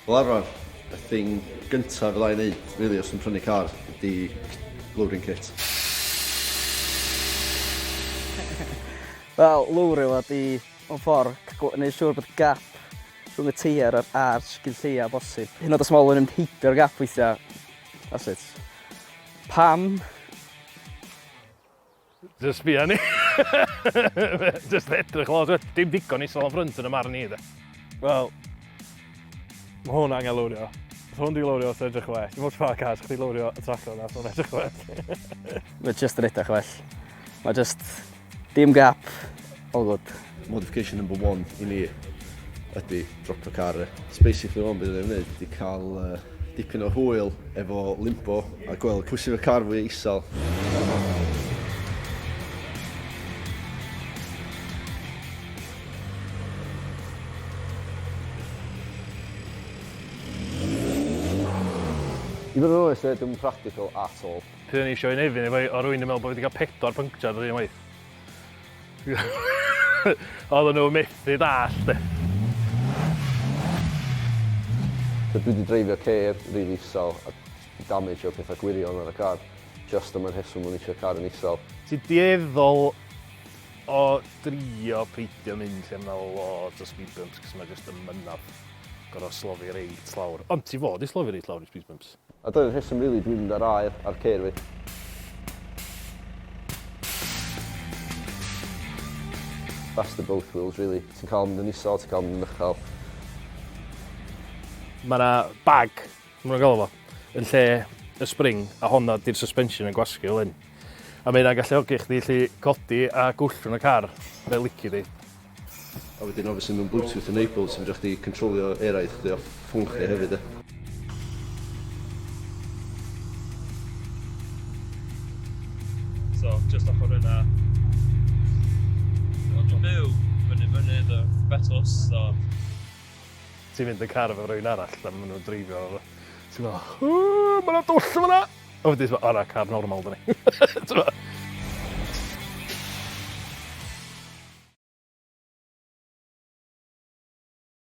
Fel arfer, y thing gyntaf fydda i'n neud, really, os dwi'n prynu car, ydy lowering kit. Wel, lowrio fo 'di, mewn ffordd, neud siŵr bod gap rhwng y teiar a'r arch gyn lleia bosib. Hyd yn oed os ma' olwyn yn mynd heibio'r gap weithiau, that's it. Pam? Just sbia ni. Just edrych lawr, t'wod, dim digon isel o'n ffrynt yn y marn i de. Wel, mae hwn angen lowrio. Os hwn di lowrio, os edrych well. Dim ots pa car, chdi lowrio y tractor na, os hwn edrych well. Mae just yn edrych well. Mae just dim gap, all good. Modification number one i mi ydy dropio car. So basically one bydd yn wneud ydy cael dipyn o hwyl efo limbo a gweld pwy sydd efo car fwy isel. I fod yn onest, dim practical at all. Pryd o'n i eisiau i Nefyn efo o rwy'n yn meddwl bod fi wedi cael pedwar puncture ar yr un waith. Oedden nhw methu dallt de. So dwi 'di dreifio ceir rili isel a damage o petha gwirion ar y car jyst am y rheswm o'n i isio car yn isel. Ti'n dueddol o drio peidio mynd lle ma' 'na loads o speed bumps 'cos ma' jyst yn mynadd gor'o' slofi reit lawr. Ond ti fod i slofi reit lawr i speed bumps. A dyna'r rheswm rili dwi'n mynd ar aer ar ceir fi. Best of both worlds really. Ti'n cael mynd yn isel, ti'n cael mynd yn uchel. Mae yna bag, maen nhw'n galw fo, yn lle y spring, a honna di'r suspension yn gwasgu fel hyn. A mae hynna'n galluogi chdi allu codi a gwllwng y car fel lici di. A wedyn obviously mae'n Bluetooth enabled so fedra chdi controlio eraill chdi off ffôn chdi hefyd e. So, just ochr yna. Ond dwi'n byw fyny mynydd y Betws, so... Ti'n mynd yn car efo rhywun arall a maen nhw'n dreifio efo. Ti'n meddwl, ww, mae 'na dwll yn fan'na! A wedyn ti'n meddwl, o na, car normal 'da ni. T'mo'?